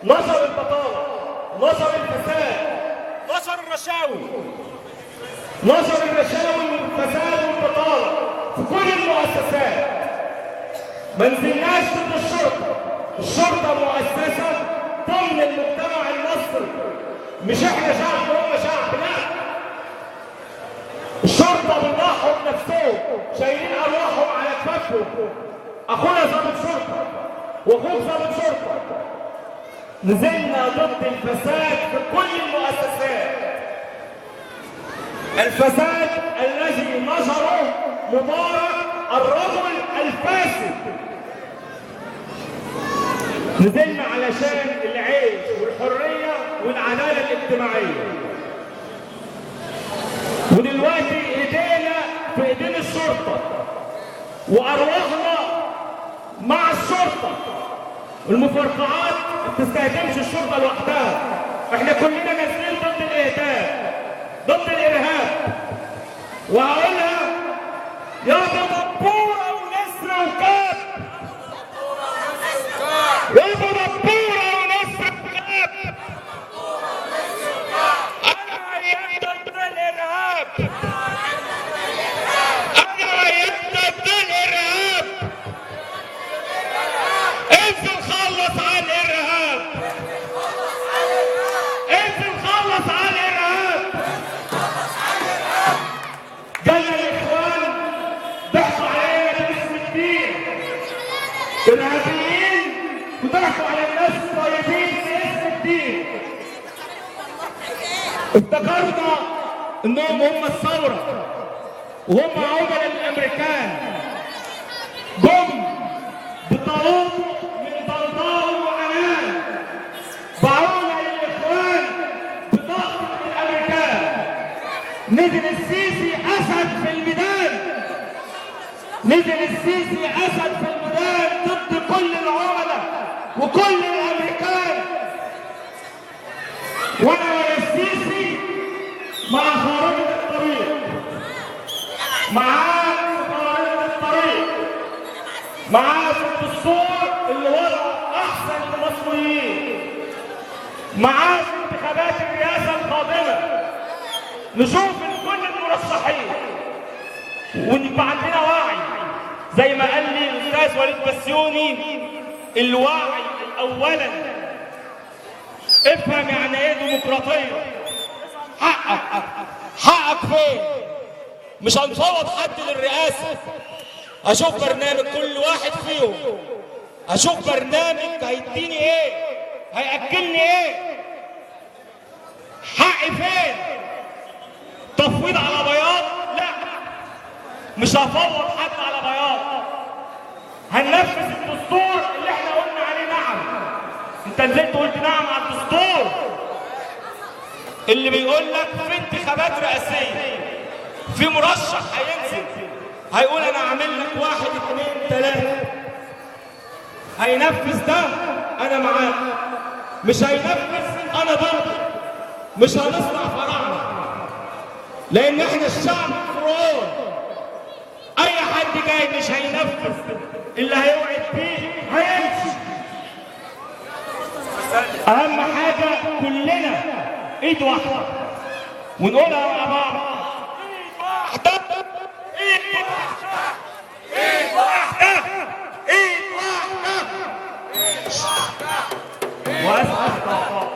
نشر البطالة، نشر الفساد، نشر الرشاوي، نشر الرشاوي والفساد والبطالة في كل المؤسسات. ما نزلناش ضد الشرطة، الشرطة مؤسسة ضمن المجتمع المصري، مش احنا شعب وهم شعب، لا. الشرطة بيضحوا بنفسهم، شايلين ارواحهم على كفافهم. اخونا ضابط شرطة واخوك ضابط شرطة. نزلنا ضد الفساد في كل المؤسسات. الفساد الذي نشره مبارك الرجل الفاسد. نزلنا علشان العيش والحرية والعدالة الاجتماعية. ودلوقتي ايدينا في ايدين الشرطة وارواحنا مع الشرطة. المفرقعات ما بتستهدفش الشرطة لوحدها، احنا كلنا نازلين ضد الإهداف، ضد الإرهاب. وهقولها يا دبورة ونسر وكاب، يا دبورة ونسر وكاب، أنا عيان ضد الإرهاب، أنا عيان ضد الإرهاب، انزل خلص على الإرهاب، انزل خلص على الإرهاب. جالنا الإخوان ضحكوا علينا باسم الدين، إرهابيين وضحكوا على الناس الطيبين باسم الدين. افتكرنا إنهم هم الثورة وهم عملاء الأمريكان. جم بطاروق من ضلضال وعنان، باعونا للإخوان بضغط من الأمريكان. نزل السيسي أسد في الميدان، نزل السيسي أسد في الميدان ضد كل العملاء وكل الأمريكان. وأنا ورا السيسي مع خارطة الطريق، معاه في خارطة الطريق، معاه في الدستور اللي وضعه أحسن للمصريين، معاه في انتخابات الرئاسة القادمة. نشوف كل المرشحين ونبقى عندنا وعي، زي ما قال لي الأستاذ وليد بسيوني، الوعي أولا. افهم يعني ايه ديمقراطية. حقك، حقك فين؟ مش هنفوض حد للرئاسة. اشوف برنامج كل واحد فيهم، اشوف برنامج هيديني ايه، هيأكلني ايه، حقي فين؟ تفويض على بياض؟ لا، مش هفوض حد على بياض. هننفذ الدستور اللي احنا قلنا عليه نعم. انت نزلت قلت نعم على الدستور اللي بيقول لك في انتخابات رئاسية، في مرشح هينزل هيقول انا هعمل لك 1 2 3، هينفذ ده انا معاه، مش هينفذ انا برضه. مش هنصنع فراعنه، لان احنا الشعب فرعون. اي حد جاي مش هينفذ اللي هيوعد بيه هيمشي. اهم حاجة كلنا ايد واحدة ونقولها مع بعض، ايد واحدة، ايد واحدة، ايد واحدة، ايد واحدة. واسعد.